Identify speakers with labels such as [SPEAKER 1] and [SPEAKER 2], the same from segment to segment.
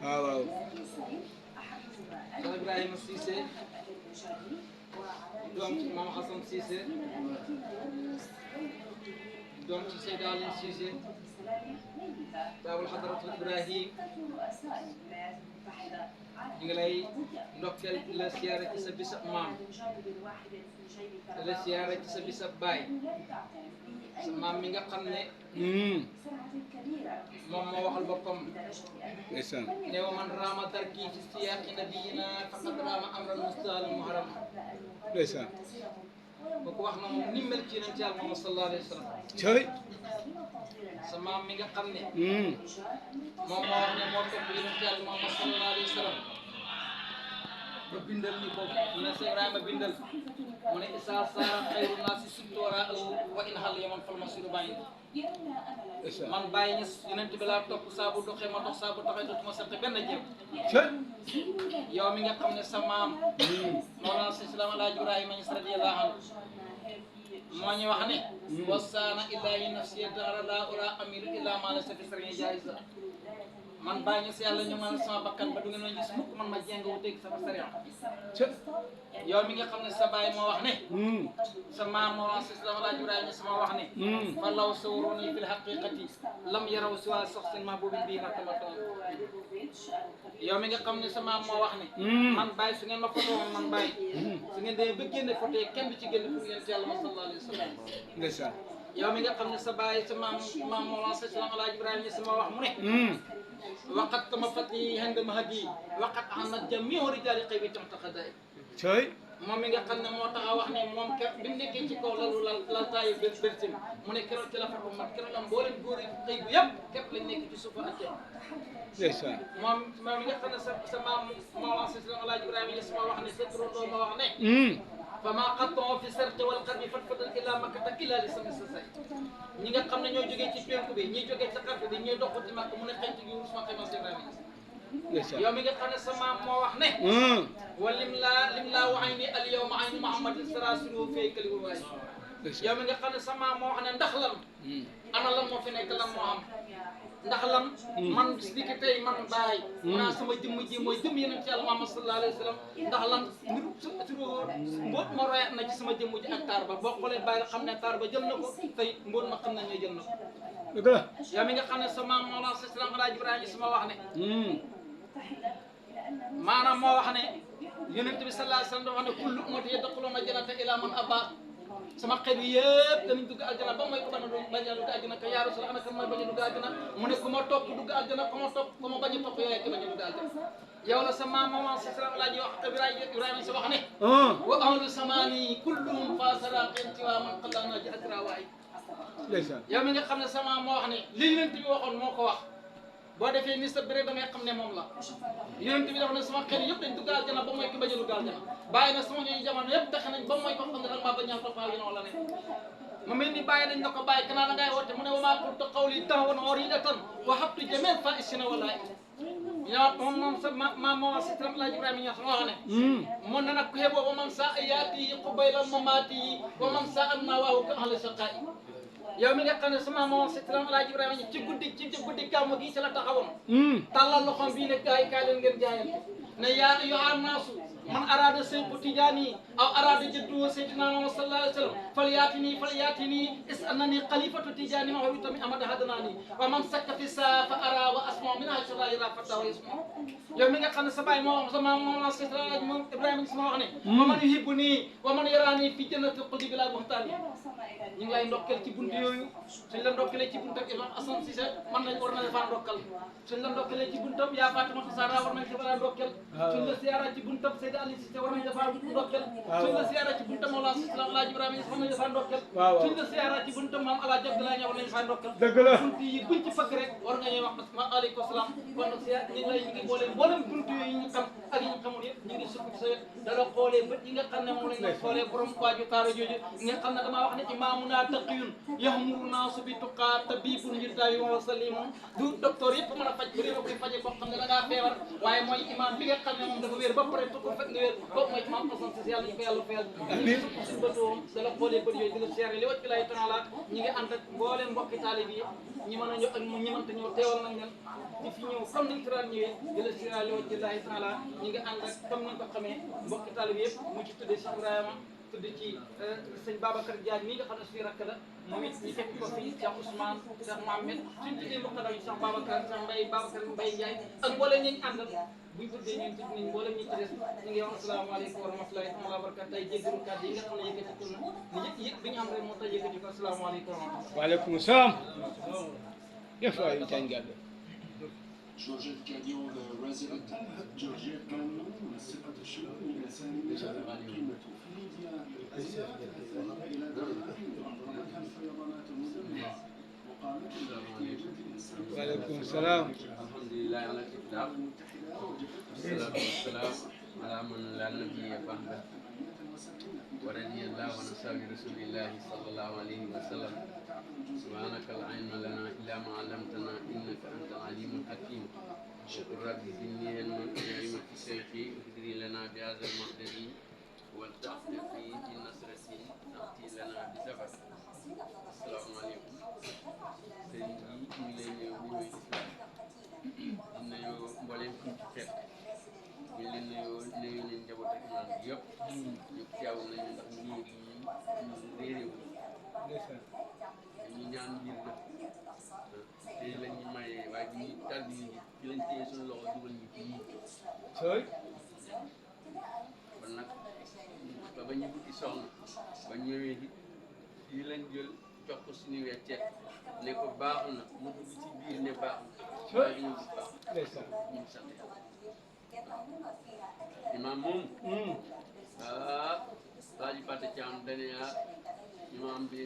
[SPEAKER 1] waaw
[SPEAKER 2] Cheikh Ibrahima Cissé doom ci Mame Hassan Cissé doom ci Seydi Aline Cissé baabul xadaratul Ibrahim ñu ngi lay ndokkeel di la siyaare ci sa bisab maam di la siyaare ci sa bisab baay sa maam mi nga xam ne moom moo waxal boppam
[SPEAKER 1] ndeysaan
[SPEAKER 2] ne wa man raama darki fi siyaaqi nabiyina faqad raama amran mustahal muharam
[SPEAKER 1] ndeysaan
[SPEAKER 2] kooku wax na moom ni mel ci yonent Yàlla Muhammad sallallahu alayhi wa sallam
[SPEAKER 1] cëy
[SPEAKER 2] sa maam mi nga xam ne moom moo wax ne moo topp yonent Yàlla Muhammad sallallahu alayhi wa sallam ba bindal ni ko mu ne Seex Ibrahima bindal mu ne isa saara xayru naasi suttoora wa in hal yaman fal masiru bàyyi man bàyyi ñes yonent bi laa topp saa bu doxee ma dox saa bu taxee dootuma sarte benn jéem
[SPEAKER 1] cëy
[SPEAKER 2] yow mi nga xam ne sa maam Mawlana Seex Alaaji Ibrahima Ñas radiyallahu anhu moo ñu wax ne wasaana illaahi nafsi dara laa ura amiru illa ma la safi sëriñ jaayisa man bàyyi ñu si yàlla ñu mën sama bakkan ba du ngeen ma gis mukk man ma jéng wu dégg sama sëriñ yow mi nga xam ne sa baay moo wax ne sa maam moo wax si Alaaji Ibrahima sama wax ne fa law sawruni fil haqiqati lam yaraw siwa saxsin mahbubin bii martabatoo yow mi nga xam ne sa maam moo wax ne man bàyyi su ngeen ma photo woon man bàyyi su ngeen demee ba génne photo yi kenn du ci génne pour yéen ci yàlla sallallahu alayhi wa sallam
[SPEAKER 1] ndeysaan
[SPEAKER 2] yow mi nga xam ne sa baay sa maam moo wax si Alaaji Ibrahima sama wax mu ne waqat kama fati hande mahadi waqat ahmad jamiu rijali xëy bi tamtaxaday
[SPEAKER 1] cëy
[SPEAKER 2] moom mi nga xam ne moo tax a wax ne moom keroog bi mu nekkee ci kaw lalu laltaayu bersim mu ne keroog ci la fa ko mat keroog am mboolem góor yi xëy bu yëpp képp lañ nekk ci suufa ak ceeb
[SPEAKER 1] ndeysaan
[SPEAKER 2] moom mi nga xam ne sa maam moo wax si Alaaji Ibrahima Ñas ma wax ne sa turandoo ma wax ne fa maa xattoo fi serte wal xar bi fatfatan illa makkata illa li sami sa say ñi nga xam ne ñoo jógee ci penku bi ñi jógee ci xarfu bi ñuy dox ci Makka mu ne xëy gi wurus ma xëy ma Seex Ibrahima
[SPEAKER 1] ndeysaan
[SPEAKER 2] yow mi nga xam ne sa maam moo wax ne wa lim laa waxay ni al yawma aynu Muhammadin sarasiru fay kali waay yow mi nga xam ne sa maam moo wax ne ndax lan ana lan moo fi nekk lan moo am ndax lan man bis ni ki tey man baay naa sama jëmm ji mooy jëmm yonent Yàlla Muhammad sallallahu alayhi wa sallam ndax lan mbiru suro mbóot ma royaat na ci sama jëmm ji ak taar ba boo xoolee bàyyi xam ne taar ba jël na ko tey mbóot ma xam ne ñooy jël na ko
[SPEAKER 1] dëgg la
[SPEAKER 2] yow mi nga xam ne sa maam Mawlana Seex Alaaji Ibrahima sama wax ne maanaam moo wax ne yonent bi sallallahu alayhi wa sallam dafa wax ne kullu ummati yadxuluuna jannata ila man aba sama xeet yi yëpp danañ dugg aljana ba mooy ko bañ a dugg aljana ka yaa Rasul ana kan mooy bañ a dugg aljana mu ne ku ma topp dugg aljana ku ma topp ku ma bañ a topp yooyu bañ a dugg aljana yow la sa maam Mawlana Seex Alaaji wax Ibrahima sa wax ne wa ahlu samaani kulluhum fasaraqin tiwa man qallana ji akra waay
[SPEAKER 1] ndeysaan
[SPEAKER 2] yow mi nga xam ne sa maam moo wax ne li yonent bi waxoon moo ko wax boo defee ni sa béré da ngay xam ne moom la yonent bi dafa ne sama xel yëpp dañ dugg aljana ba mooy ki bañ a dugg aljana bàyyi na sama ñooñu jamono yëpp taxe nañ ba mooy ko xam ne rek maa ba ñaan toppaa yéen wala ne mu mel ni bàyyi nañ la ko bàyyi kanaa da ngay woote mu ne wa maa qultu qawli tahwan uridatan wa habtu jamil faisina walaay yaa moom sa maam moo wax si tam Alaaji Ibrahima Ñas moo wax ne mun na nag ku xeeboo wa man saa yaati qubayla mamaati wa man saa an nawaahu ka ahli saqaa'i yow mi nga xam ne sama maam si tam Alaaji Ibrahima Ñas ci guddi gàmmu gi ci la taxawoon tàllal loxoom bii ne gaay kaay leen ngeen jaayante ne yaa ayyuhan naasu man araada sayfu tijaani aw araada jaddu sayyidina Muhammad sallallahu alayhi wa sallam falyaatini is annani xalifatu tijaani ma huwa tamit amada hadanaani wa man sakka fi saa fa ara wa asma min ashra ira fata wa isma yow mi nga xam ne sa baay moo wax sama moom la si Alaaji Ibrahima sama wax ne wa man yuhibbuni wa man yarani fi jannati qudi bila buhtaani ñu ngi lay ndokkeel ci buntu yooyu suñ la ndokkelee ci buntam Imam Assane Cissé man nañ war na defaa ndokkal suñ la ndokkelee ci buntam yaa Fatima Sara war nañ defaa ndokkal suñ la siyaara ci buntam Seydi Ali Cissé war nañ defaa ndokkal suñ la siyaara ci buntam Mawlana Seex Alaaji Ibrahima war nañ defaa ndokkal suñ la siyaara ci buntam Maam Alaaji Abdoulaye Niang war nañ defaa ndokkal
[SPEAKER 1] dëgg la
[SPEAKER 2] buntu yi buñ ci fëgg rek war nga ñuy wax waaleykum salaam kon nag siyaar ñu ngi lay ñu ngi boole mboolem buntu yooyu ñu xam ak yi ñu xamul yëpp ñu ngi sukk ci sa wet dala xoolee bët yi nga xam ne moom lañ la xoolee borom waaju taara jooju nga xam ne damaa wax ne imaamuna taqiyun yahmuru naasu bi tuqaa tabibun yurdaayu wa salimun du docteur yëpp mën a faj bu dee koy faje boo xam ne da ngaa feebar waaye mooy imam bi nga xam ne moom dafa wér ba pare ko fekk nga wér boobu mooy imam Assane Cissé yàlla ñu ko yàlla fayal suñu bëtoom da la xoolee bët yooyu di la seere li wacc lay taala ñi ngi ànd ak mbooleem mbokki taalib yi ñi mën a ñëw ak ñi mënta ñëw teewal nañ leen di fi ñëw comme niñ tëral ñëwee di la seere li wacc lay taala ñi ngi ànd ak comme niñ ko xamee mbokki taalib yëpp mu ci tuddee Cheikh Ibrahima tudd ci sëñ Babacar Diagne mii nga xam ne suñu rakk la moom it ñu fekk ko fii Cheikh Ousmane Cheikh Mohamed suñ tuddee muqaddam yi Cheikh Babacar Cheikh Mbaye Babacar Mbaye Ndiaye ak mboolem ñi ñu àndal buñ tuddee ñun tudd nañ mboolem ñi ci des ñu ngi wax asalaamaaleykum wa rahmatulahi taala wa barakatu tey jéggalu kàddu yi nga xam ne yëkkati na ni yëg bi ñu am rek moo tax yëkkati ko asalaamaaleykum wa rahmatulah.
[SPEAKER 1] waaleykum salaam. def waay Diagne Gade.
[SPEAKER 3] Georgette Gagnon, resident Georgette Gagnon, صفة الشغل من لسان قيمة فيديا إلى الفيضانات المدمرة وقامت
[SPEAKER 1] وعليكم السلام.
[SPEAKER 4] الحمد لله على الإطلاق والصلاة والسلام على من لا نبي بعده ورضي الله عن أصحاب رسول الله صلى الله عليه وسلم سبحانك لا علم لنا إلا ما علمتنا إنك أنت العليم الحكيم رب زدني علما كلمة شيخي اهدني لنا بهذا المقدر والتعطف في نصرتي تأتي لنا بسبب السلام عليكم سيدي من الإسلام nuyu mboolem fi ci fekk ñu leen nuyu leen njaboot ak imaam bi yëpp ñu teew nañu ndax ñii réeréewu ñu ñaan mbir nag te lañ ñu mayee waaye bi ñu tàll yi ci lañ téye suñu loxo dugal ñu fii kon nag ba ñu bukki soxna ba ñëwee it fii lañ jël jox ko suñu weccet ne ko baaxu na mu dugg ci biir ne baaxu na waaye ñu ngi baax ñu ngi sant yàlla imaam moom Laaji Pate Thiam dane imaam bi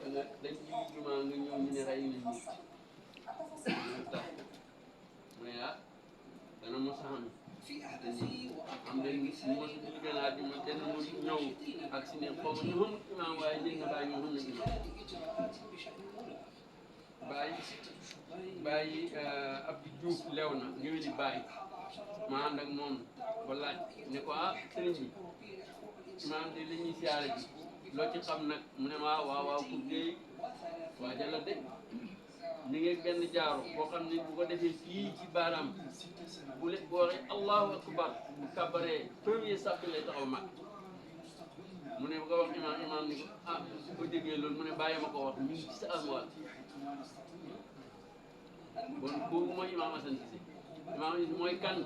[SPEAKER 4] danga dañ julli jumaa nga ñëw ñu ne rey nañ nit tax mu ne dana mos a am nañ ñu mos a julli benn àjjuma kenn mu ñëw ak si ne xaw ma ñu xamul imaam waaye njëg na bàyyi ñu xam ne imaam bàyyi Abdou Diouf lew na ñëwee di bàyyi ma ànd ak moom ba laaj ne ko sëriñ bi imaam de li ñuy siyaare bi loo ci xam nag mu ne ma waaw pour géey waa jala de ni ngeen benn jaaro boo xam ne bu ko defee fii ci baaraam bu le boo waxee allahu akbar bu kabaree premier sàbbi lay taxaw mag mu ne bu ko wax imaam ni ko bu ko déggee loolu mu ne bàyyi ma ko wax ñu ci sa almuwaat bon boobu mooy imaam Assane Cissé imaam mooy kan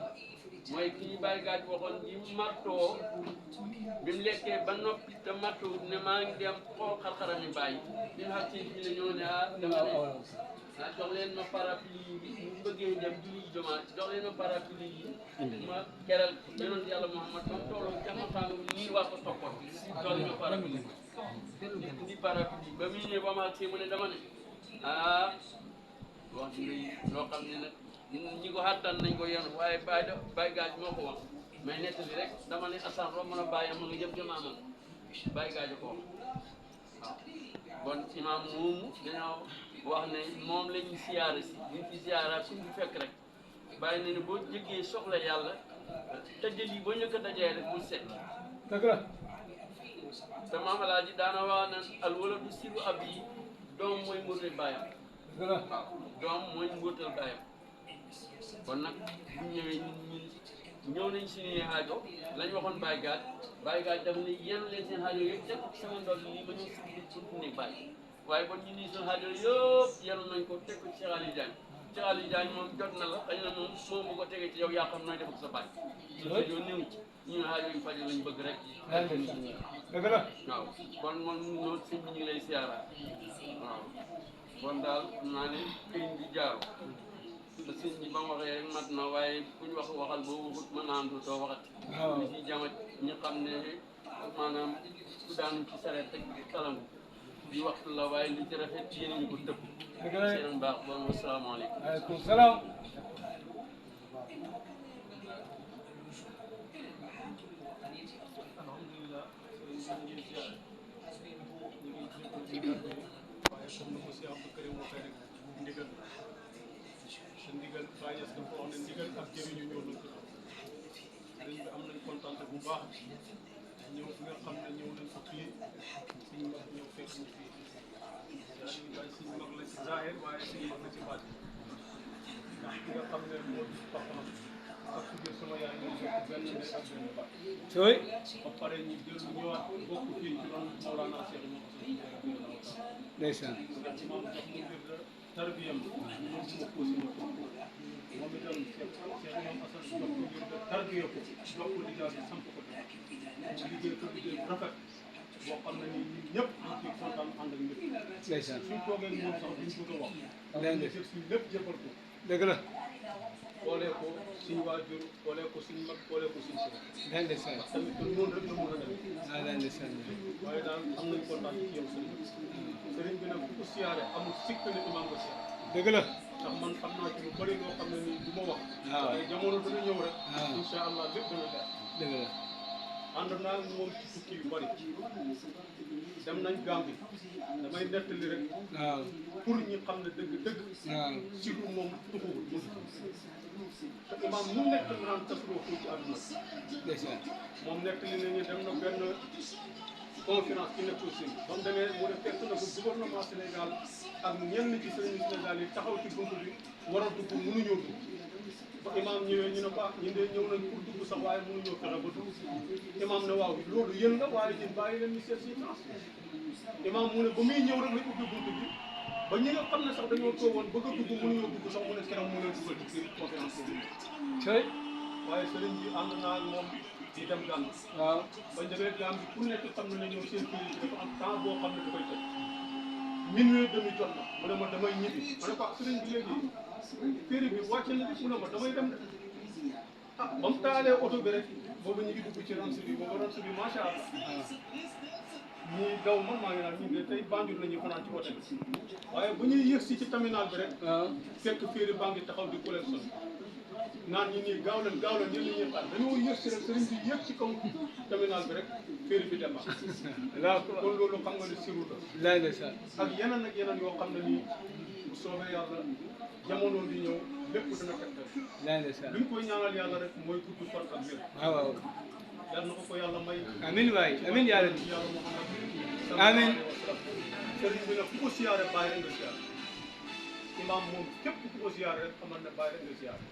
[SPEAKER 4] mooy kii bàyyi gaaj waxoon bi martoo bi mu lekkee ba noppi te martoo ne maa ngi dem xool xar-xarami bàyyi bi mu xag bi la ñëw ne dama ne jox leen ma parapluie bi mu bëggee dem julli jumaa jox leen ma parapluie yi ma keral yonent yàlla Muhammad ba mu tolloo jamono lii waa ko toppoon jox leen ma parapluie indi parapluie ba muy ñëw ba ma mu ne dama ne wax dëgg loo xam ne nag ñi ko xattan nañ ko yoon waaye bàyyi gaaj moo ko wax mais nettali rek dama ne Assane romb na bàyyi ma nga jëm ca maamam bàyyi gaaj ko wax waaw bon imaam moomu dañoo wax ne moom la ñu siyaare si ñu fi siyaaraat suñ fi fekk rek bàyyi na ne boo jëggee soxla yàlla tëjal yi boo ñëkk a dajee rek bul set
[SPEAKER 1] dëgg la
[SPEAKER 4] te maam Alaaji daana wax ne al waladu siru ab yi doom mooy mbóotal bàyyam waaw doom mooy mbóotal bàyyam kon nag bu ñëwee ñun ñëw nañ suñuy aajo lañ waxoon Baye Gaaj daf ne yéen leen seen aajo yëpp teg ko ci sama ndox lii ba ñëw si biir pour nekk bàyyi waaye kon ñun ñii seen aajo yëpp yenu nañ ko teg ko ci Cheikh Aliou Diagne Cheikh Aliou Diagne moom jot na la xëy na moom bu ko tegee ci yow yaa xam nooy def ak sa bàyyi su sa yoon néew ci ñu aajo yu faju lañ bëgg rek
[SPEAKER 1] dëgg la
[SPEAKER 4] waaw kon moom noonu sëñ bi ñu ngi lay siyaara waaw kon daal naa ne këriñ bi jaaru te sëñ bi ba mu waxee rek mat na waaye kuñ wax waxal boo waxut mën naa am doo waxati li ci jamat ñu xam ne maanaam ku daanu ci sareet rek talangu di waxtu la waaye li ci rafet yéen ñu ko tëpp seen baax bon wasalaamaaleykum
[SPEAKER 1] waaleykum salaam
[SPEAKER 5] alhamdulilah ñu ngi ziar waaye comme ni ko si Abdou Karim waxee rek ndigal te ndigal Baye Niass dafa wax ne ndigal ak jëriñu ñoo doon ko xam sëriñ bi am nañ kontaan bu baax ñëw fi nga xam ne ñëw nañ ko fii suñu mag ñëw fekk ñu fii yaa ngi bàyyi suñu mag la ci zaahir waaye suñu mag la ci baat ndax ki nga xam ne moo di papaam ak su jël sama yaay ñoo bokk benn ndey ak benn baat
[SPEAKER 1] sooy
[SPEAKER 5] ba pare ñu jël ñëwaat bokk fii ci ron Mawlana Cheikh ñoo ko
[SPEAKER 1] ndeysaan
[SPEAKER 5] ndax imam jox mu ngir tarbiyam moom ma posé ma ko moom itam Cheikh Imam Assane jox ko ngir tarbiya ko jox ko liggéey bi samp ko mu liggéey ko liggéey bu rafet boo xam ne nii ñun ñëpp ñu ciy kontaan ànd ak ñëpp
[SPEAKER 1] ndeysaan
[SPEAKER 5] suñ toogee moom sax duñ bëgg a wax
[SPEAKER 1] Dëgg la.
[SPEAKER 5] ñu jël suñ lépp jëfal ko
[SPEAKER 1] dëgg la
[SPEAKER 5] boolee ko suñ waajur boolee ko suñ mag boolee ko suñ sëriñ
[SPEAKER 1] ndeysaan
[SPEAKER 5] tamit te noonu rek la mën a demee
[SPEAKER 1] ah ndeysaan
[SPEAKER 5] waaye daal am nañ kontaan ci yow sëriñ sëriñ bi nag bu ko siyaare amul sikk ne imam ko siyaare
[SPEAKER 1] dëgg la
[SPEAKER 5] ndax man xam naa ci lu bëri loo xam ne nii du ma wax
[SPEAKER 1] waaw
[SPEAKER 5] waaye jamono dana ñëw rek
[SPEAKER 1] waaw
[SPEAKER 5] incha allah lépp dana leer
[SPEAKER 1] dëgg la
[SPEAKER 5] ànd naa ak moom ci tukki yu bëri dem nañ Gambie damay nettali rek
[SPEAKER 1] waaw
[SPEAKER 5] pour ñi xam ne dëgg
[SPEAKER 1] waaw
[SPEAKER 5] siru moom tuxuwul mu te imam mu nekk naan tasroo fii ci àdduna
[SPEAKER 1] ndeysaan
[SPEAKER 5] moom nettali nañu dem na benn conférence ci nekk aussi ba mu demee mu ne fekk na ko gouvernement Sénégal ak ñenn ci sëriñu Sénégal yi taxaw ci bunt bi war a dugg mënuñoo dugg ba imam ñëwee ñu ne ko ñu de ñëw nañ pour dugg sax waaye mënuñoo fexe ba dugg imam ne waaw loolu yéen la waaye ñun bàyyi leen ñu seet si chance imam mu ne ba muy ñëw rek lañ ubbi bunt bi ba ñi nga xam ne sax dañoo toogoon bëgg a dugg mënuñoo dugg sax mu ne keroog mu leen dugal ci biir conférence boobu
[SPEAKER 1] sooy
[SPEAKER 5] waaye sëriñ bi ànd naa ak moom di dem Gambie
[SPEAKER 1] waaw
[SPEAKER 5] bañ demee Gambie ku nekk xam na ne ñoom seen pays dafa am temps boo xam ne dafay tëj minuit demi jot na mu ne ma damay ñibbi ma ne ko sëriñ bi léegi féeri bi wàcc na mu ne ma damay dem de ah ba mu taalee oto bi rek boobu ñu ngi dugg ci ransu bi boobu ransu bi macha allah ñii daw man maa ngi naan ñun de tey Banjul la ñuy fanaan ci hôtel bi waaye bu ñuy yëg si ci terminal bi rek
[SPEAKER 1] waaw
[SPEAKER 5] fekk féeri baa ngi taxaw di collection naan ñi nii gaaw leen yéen ñi ñuy xaar dañoo yëg si rek sëriñ bi yëg ci kaw terminal bi rek féeri bi dem
[SPEAKER 1] laa
[SPEAKER 5] kon loolu xam nga ne siru la
[SPEAKER 1] laa ndeysaan
[SPEAKER 5] ak yeneen yoo xam ne nii bu soobee yàlla jamono di ñëw lépp dana tegtal
[SPEAKER 1] laa ndeysaan
[SPEAKER 5] li ñu koy ñaanal yàlla rek mooy gudd fan ak wér
[SPEAKER 1] waaw waaw
[SPEAKER 5] yàlla na ko yàlla may
[SPEAKER 1] amin waay amin yaa rabbi
[SPEAKER 5] yàlla Muhammad
[SPEAKER 1] Amiin.
[SPEAKER 5] sëriñ bi nag ku ko siyaare bàyyi rek nga siyaare imaam moom képp ku ko siyaare rek xamal ne bàyyi rek nga siyaare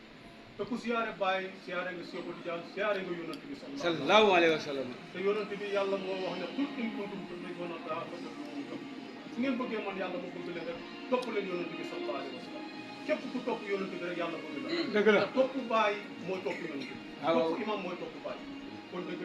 [SPEAKER 5] te ku siyaare bàyyi siyaare nga Seexu Tijaan siyaare nga yonent bi
[SPEAKER 1] sallallahu alayhi wa sallam
[SPEAKER 5] te yonent bi yàlla moo wax ne qul in kuntum tuhibbuuna Allaaha fattabi'uunii su ngeen bëggee man yàlla ma bëgg leen rek topp leen yonent bi sallallahu alayhi wa sallam képp ku topp yonent bi rek yàlla bëgg la
[SPEAKER 1] dëgg la
[SPEAKER 5] te topp bàyyi mooy topp yonent bi
[SPEAKER 1] waaw.
[SPEAKER 5] topp imaam mooy topp bàyyi kon dëgg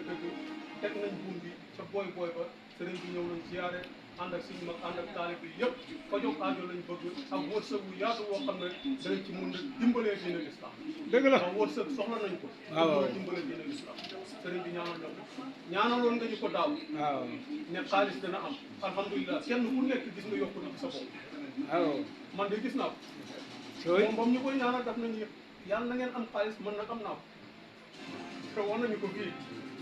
[SPEAKER 5] teg nañ buum bi ca booy ba sëriñ bi ñëw nañ siyaare ànd ak suñu mag ànd ak taalib bi yëpp fajoo aajo lañ bëgg ak wërsëg wu yaatu woo xam ne danañ ci mun a dimbalee diine l'islam
[SPEAKER 1] dëgg la
[SPEAKER 5] ndax wërsëg soxla nañ ko
[SPEAKER 1] waaw.
[SPEAKER 5] mun a dimbalee diine l'islam sëriñ bi ñaanal na ko ñaanaloon nga ñu ko daaw
[SPEAKER 1] waaw
[SPEAKER 5] ne xaalis dana am alhamdulilah kenn ku nekk gis nga yokku ci sa bopp
[SPEAKER 1] waaw
[SPEAKER 5] man de gis naa ko
[SPEAKER 1] sooy
[SPEAKER 5] moom bam ñu koy ñaanal daf nañu yàlla na ngeen am xaalis man nag am naa ko te wax nañu ko fii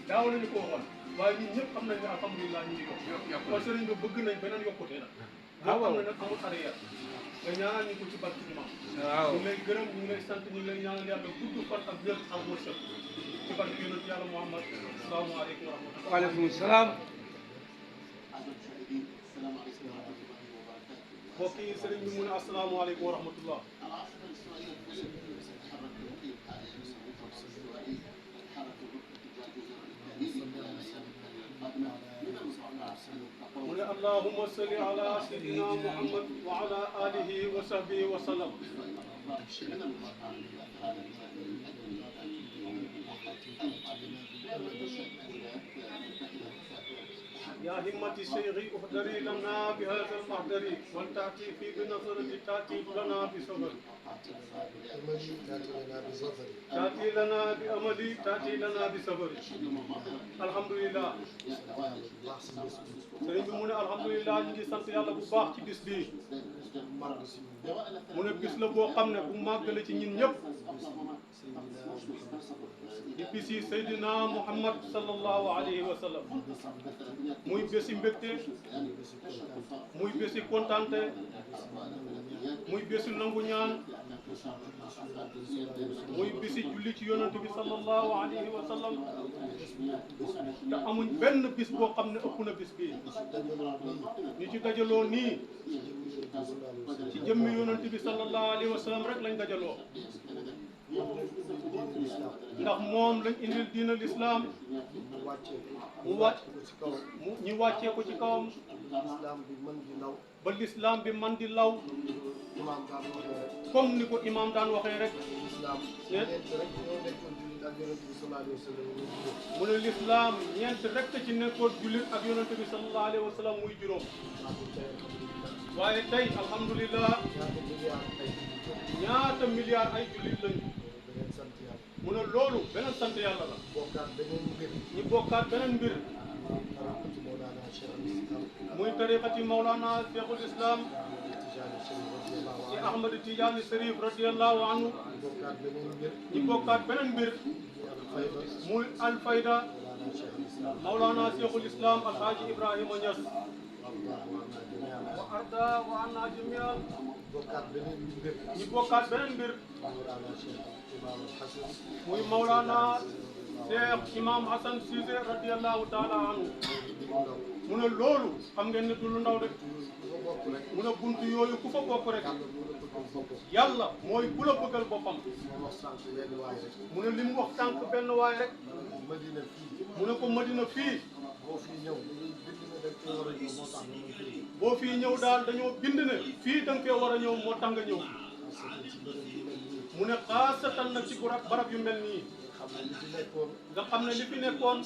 [SPEAKER 5] daaw nañu ko waxoon waaye ñun ñëpp xam nañ ne alhamdulilah ñu ngi yokk kon sëriñ bi bëgg nañ beneen yokkute nag boo xam ne nag amul arrière nga ñaanal ñu ko ci barke imam
[SPEAKER 1] waaw
[SPEAKER 5] ñu ngi lay gërëm ñu ngi lay sant ñu ngi lay ñaanal yàlla gudd fan ak wér ak wërsëg ci barke yonent yàlla Muhammad asalaamaaleykum wa rahmatullah
[SPEAKER 1] waaleykum salaam
[SPEAKER 5] mbokk yi sëriñ bi mu ne asalaamaaleykum wa rahmatullah mu ne allahumma salli ala sayyidina Muhammad wa ala alihi wa sahbihi wa sallam يا همة الشيخ احضري لنا بهذا المحضر ولتأتي في بنظرة تأتي لنا بصبر تأتي لنا بأمل تأتي لنا بصبر الحمد لله sëriñ bi mu ne alhamdulilah ñu ngi sant yàlla bu baax ci bis bii mu ne bis la boo xam ne bu màgg la ci ñun ñëpp di bis yi Seydina Muhammad sallallahu alayhi wa sallam muy bési mbégte muy bési kontante muy bésu nangu ñaan muy bisi julli ci yonent bi sallallahu alayhi wa sallam te amuñ benn bis boo xam ne ëpp na bis bii ñu ci dajaloo nii ci jëmmi yonent bi sallallahu alayhi wa sallam rek lañ dajaloo ndax moom lañ indil diina l'islam mu wàcc ñu wàccee ko ci kawam ba l'islam bi man di law comme ni ko imam daan waxee rek ne mu ne l'islam ñeent rek ci nekkoon jullit ak yonent bi sallallahu alayhi wa sallam muy juróom waaye tey alhamdulillah ñaata milliards ay jullit lañu mu ne loolu beneen sant yàlla la ñu bokkaat beneen mbir muy tariqati Mawlana Cheikhul Islam ci Ahmad Tidiane Cherif radiyallahu anhu ñu bokkaat beneen mbir muy alfayda Mawlana Cheikhul Islam Alhaji Ibrahima Niass wa arda wa anna jamian ñu bokkaat beneen mbir muy Mawlana Cheikh Imam Hassan Cissé radiyallahu taala anhu mu ne loolu xam ngeen ne du lu ndaw rek mu ne buntu yooyu ku fa bokk rek yàlla mooy ku la bëggal boppam mu ne li mu wax tànk benn waay rek mu ne ko Madina fii boo fii ñëw daal dañoo bind ne fii da nga fee war a ñëw moo tax nga ñëw mu ne xaasatan nag ci barab yu mel nii nga xam ne li fi nekkoon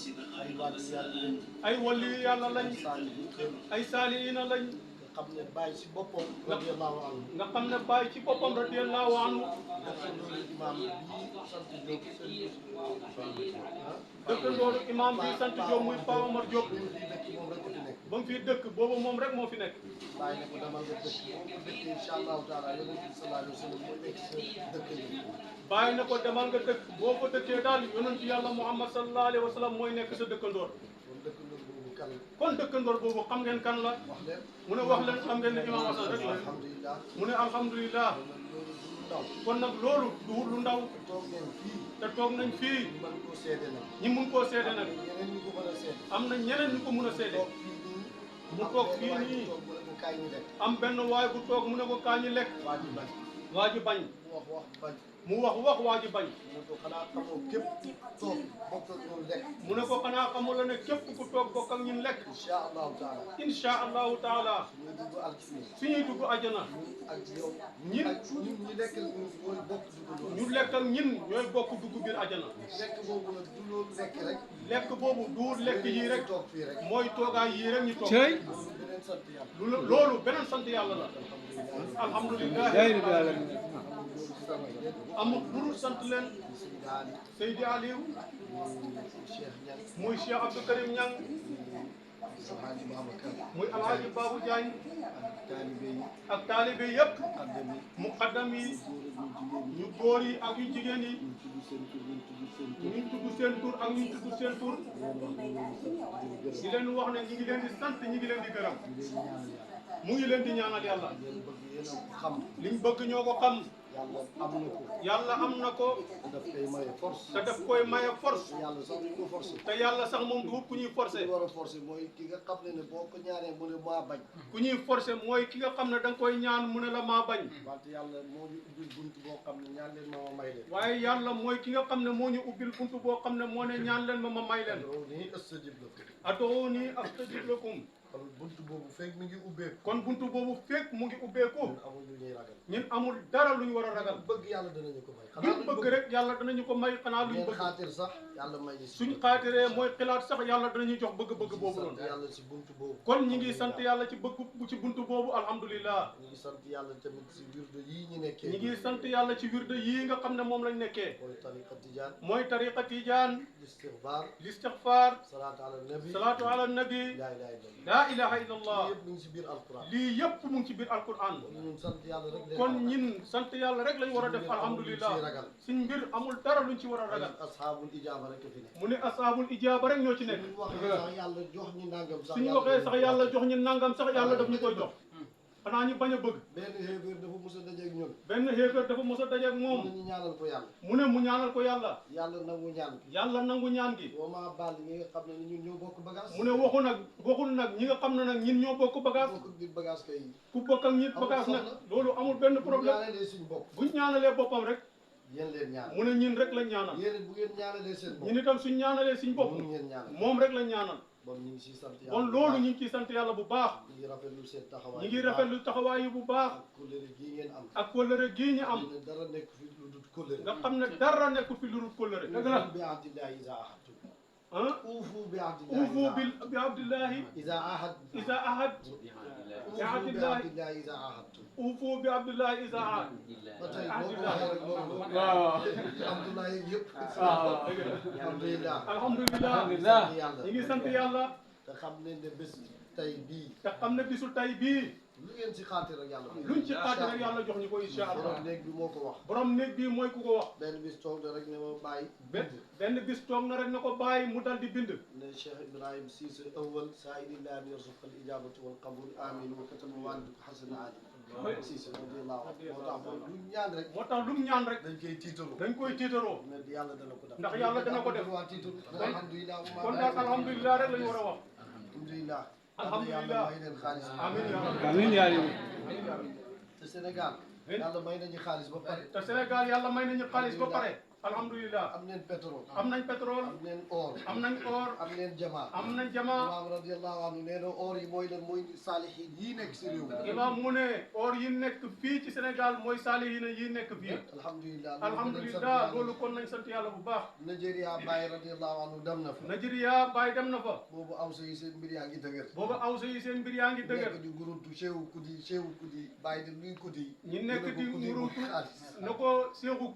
[SPEAKER 5] ay wali yàlla lañ ay saaliina lañ nga xam ne bàyyi ci boppam radiyallahu anhu dëkkandooru imam bi sant Diop muy Pa Omar Diop ba mu fi dëkk boobu moom rek moo fi nekk bàyyi ne ko demal nga dëkk incha allahu taala yonent bi sallallahu alayhi wa sallam mooy nekk sa dëkk bàyyi na ko demal nga dëkk boo ko dëkkee daal yonent yàlla Muhammad sallallahu alayhi wa sallam mooy nekk sa dëkkandoor kon dëkkandoor boobu xam ngeen kan la mu ne wax leen xam ngeen ne imam Hassan rek la mu ne alhamdulillah kon nag loolu du lu ndaw te toog nañ fii ñi mun koo seede nag am na ñeneen ñu ko mun a seede mu toog fii nii am benn waay bu toog mu ne ko kaa ñu lekk waa ji bañ mu wax waa ji bañ mu ne ko xanaa xamul la ne képp ku toog bokk ak ñun lekk insha allahu taala suñuy dugg àjjana ñu lekk ak ñin ñooy bokk dugg biir àjjana lekk boobu du lekk yii rek mooy toogaay yii rek ñu toog loolu beneen sant yàlla la alhamdulillah amul dul sant leen Seydi Aliou muy Cheikh Abdou Karim Niang muy Alhaji Babou Diagne ak taalibe yëpp muqaddam yi ñu góor yi ak yu jigéen yi ñu tudd seen tur ak ñu tudd seen tur di leen wax ne ñi ngi leen di sant ñi ngi leen di gërëm mu ngi leen di ñaanal yàlla liñ bëgg ñoo ko xam yàlla am na ko te daf koy maye force te yàlla sax moom du wut ku ñuy forcé
[SPEAKER 6] mooy ki nga xam ne boo ko ñaanee mu ne maa bañ
[SPEAKER 5] ku ñuy forcé mooy ki nga xam ne da nga koy ñaan mu ne la maa bañ
[SPEAKER 6] wante yàlla moo ñu ubbil bunt boo xam ne ñaan leen ma may leen
[SPEAKER 5] waaye yàlla mooy ki nga xam ne moo ñu ubbil bunt boo xam ne moo ne ñaan leen ma may leen ad'uuni astajib lakum
[SPEAKER 6] kon buntu boobu fekk mi ngi ubbeeku
[SPEAKER 5] kon buntu boobu fekk mu ngi ubbeeku
[SPEAKER 6] amul lu ñuy ragal
[SPEAKER 5] ñun amul dara lu ñu war a ragal
[SPEAKER 6] bëgg yàlla danañu ko may
[SPEAKER 5] luñ bëgg rek yàlla danañu ko may xanaa luñ bëgg
[SPEAKER 6] xaatir sax yàlla may ñu
[SPEAKER 5] suñ xaatiree mooy xilaat sax yàlla danañu jox bëgg-bëgg boobu noonu
[SPEAKER 6] yàlla ci buntu boobu
[SPEAKER 5] kon ñi ngi sant yàlla ci bëgg ci buntu boobu alhamdulillah
[SPEAKER 6] ñi ngi sant yàlla tamit ci wirde yii ñu nekkee
[SPEAKER 5] ñi ngi sant yàlla ci wirde yii nga xam ne moom lañ nekkee mooy tariqa tijaan l'istighfar salaatu ala nabi la ilaha illa allah lii yëpp mu ngi ci biir alquran kon ñin sant yàlla rek lañ war a def alhamdulillah suñ mbir amul dara luñ ci war a ragal mu ne ashaabul ijaaba rek ñoo ci nekk suñu waxee sax yàlla jox ñu nangam sax yàlla daf ñu koy jox xanaa ñu bañ a bëgg
[SPEAKER 6] benn xéeféer dafa mos a dajeeg ñun
[SPEAKER 5] benn xéeféer dafa mos a dajeeg
[SPEAKER 6] mu
[SPEAKER 5] moom
[SPEAKER 6] ne ñu ñaanal ko yàlla
[SPEAKER 5] mu ne mu ñaanal ko yàlla
[SPEAKER 6] yàlla nangu ñaan gi
[SPEAKER 5] yàlla nangu ñaan gi
[SPEAKER 6] wama baal ñi nga xam ne ñun ñoo bokk bagage
[SPEAKER 5] mu ne waxul nag ñi nga xam ne nag ñin ñoo bokk bagage
[SPEAKER 6] bokk biir bagage kay
[SPEAKER 5] ku bokk ak ñit bagage nag loolu amul benn problème
[SPEAKER 6] ñaanalee suñu bopp
[SPEAKER 5] buñ ñaanalee boppam rek
[SPEAKER 6] yéen leen ñaanal
[SPEAKER 5] mu ne ñin rek lañ ñaanal
[SPEAKER 6] yéen bu ngeen ñaanalee seen bopp
[SPEAKER 5] ñun itam suñ ñaanalee suñ bopp
[SPEAKER 6] mun ngeen ñaanal
[SPEAKER 5] moom rek lañ ñaanal
[SPEAKER 6] bon ñu ngi siy sant yàlla
[SPEAKER 5] kon loolu ñu ngi ciy sant yàlla bu baax
[SPEAKER 6] ñu ngi rafetlu seen taxawaay
[SPEAKER 5] ñu ngi rafetlu taxawaay yi bu baax
[SPEAKER 6] ak kóllëre gii ngeen am
[SPEAKER 5] ak kóllëre gii ñu am
[SPEAKER 6] ne dara nekk fi lu dul kóllëre
[SPEAKER 5] nga xam ne dara nekkul fi lu dul kóllëre dëgg la
[SPEAKER 6] bi ahdillahi iza ahadtum
[SPEAKER 5] ah
[SPEAKER 6] uufu bi
[SPEAKER 5] uufu
[SPEAKER 6] ahdillahi
[SPEAKER 5] bi abdillahi
[SPEAKER 6] iza ahad
[SPEAKER 5] isa ahad
[SPEAKER 6] uufu bi
[SPEAKER 5] ahdillahi
[SPEAKER 6] ahdillahi iza ahadtum
[SPEAKER 5] uufu bi abdillahi isa ahad
[SPEAKER 6] ba tey boo ko waxee rek loolu
[SPEAKER 5] waaw
[SPEAKER 6] alhamdulilah yëpp
[SPEAKER 5] waaw
[SPEAKER 6] alhamdulilah
[SPEAKER 5] alhamdulilah
[SPEAKER 6] yàlla
[SPEAKER 5] ñu ngi sant yàlla
[SPEAKER 6] te xam ne ne bés tey bii
[SPEAKER 5] te xam ne bisu tay bii
[SPEAKER 6] lu ngeen si xaatir rek yàlla
[SPEAKER 5] luñ ci xaati rek yàlla jox ñu ko incha allah
[SPEAKER 6] borom néeg bi moo ko wax
[SPEAKER 5] borom néeg bii mooy ku ko wax
[SPEAKER 6] benn bis toog na rek ne ma bàyyi
[SPEAKER 5] benn bis toog na rek na ko bàyyi mu dal di bind
[SPEAKER 6] ne Cheikh Ibrahim Cissé awal saa'ilillahi an yarzuqa al ijabata wal qabul amin wa kataba waliduka Hasan Ali Cissé radiyallahu anhu moo tax mooy lu ñaan rek
[SPEAKER 5] moo tax lu mu ñaan rek
[SPEAKER 6] dañ koy tiitaroo
[SPEAKER 5] dañ koy tiitaroo
[SPEAKER 6] ne yàlla dana ko def
[SPEAKER 5] ndax yàlla dana ko def
[SPEAKER 6] waa tiitaru alhamdulilah
[SPEAKER 5] kon daal alhamdulilah rek la ñu war a wax
[SPEAKER 6] alhamdulilah
[SPEAKER 5] alhamdulilah
[SPEAKER 6] yàlla may leen xaalis
[SPEAKER 5] amiin yaa rabbi
[SPEAKER 1] amiin yaa rabbi
[SPEAKER 6] te Sénégal yàlla may nañu xaalis ba pare
[SPEAKER 5] te Sénégal yàlla may nañu xaalis ba pare alhamdulilah
[SPEAKER 6] am neen pétrole
[SPEAKER 5] am nañ pétrole
[SPEAKER 6] am neen or
[SPEAKER 5] am nañ or
[SPEAKER 6] am neen jamaa
[SPEAKER 5] am nañ jamaa
[SPEAKER 6] imaam radiyallahu anhu nee na or yi mooy lan mooy saalihiin yii nekk si réew mi
[SPEAKER 5] imaam mu ne or yi nekk fii ci Sénégal mooy saalihiina yi nekk fii
[SPEAKER 6] alhamdulilah
[SPEAKER 5] alhamdulilah loolu kon nañ sant yàlla bu baax
[SPEAKER 6] Nigeria Baye radiyallahu anhu dem na fa
[SPEAKER 5] Nigeria Baye dem na fa
[SPEAKER 6] boobu awsa yi seen mbir yaa ngi dëgër
[SPEAKER 5] booba awsa yi seen mbir yaa ngi dëgër
[SPEAKER 6] nekk di nguruntu Seewu Kudi Baye di luy Kudi
[SPEAKER 5] ñi nekk di ngurutu na ko Seexu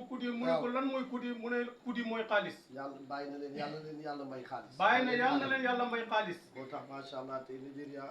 [SPEAKER 5] Kudi mu ne ko lan mooy Kudi mu ne Kudi mooy xaalis
[SPEAKER 6] yàlla bàyyi na leen yàlla may xaalis
[SPEAKER 5] bàyyi na yàlla na leen yàlla may xaalis
[SPEAKER 6] moo tax macha allah tey Nigeria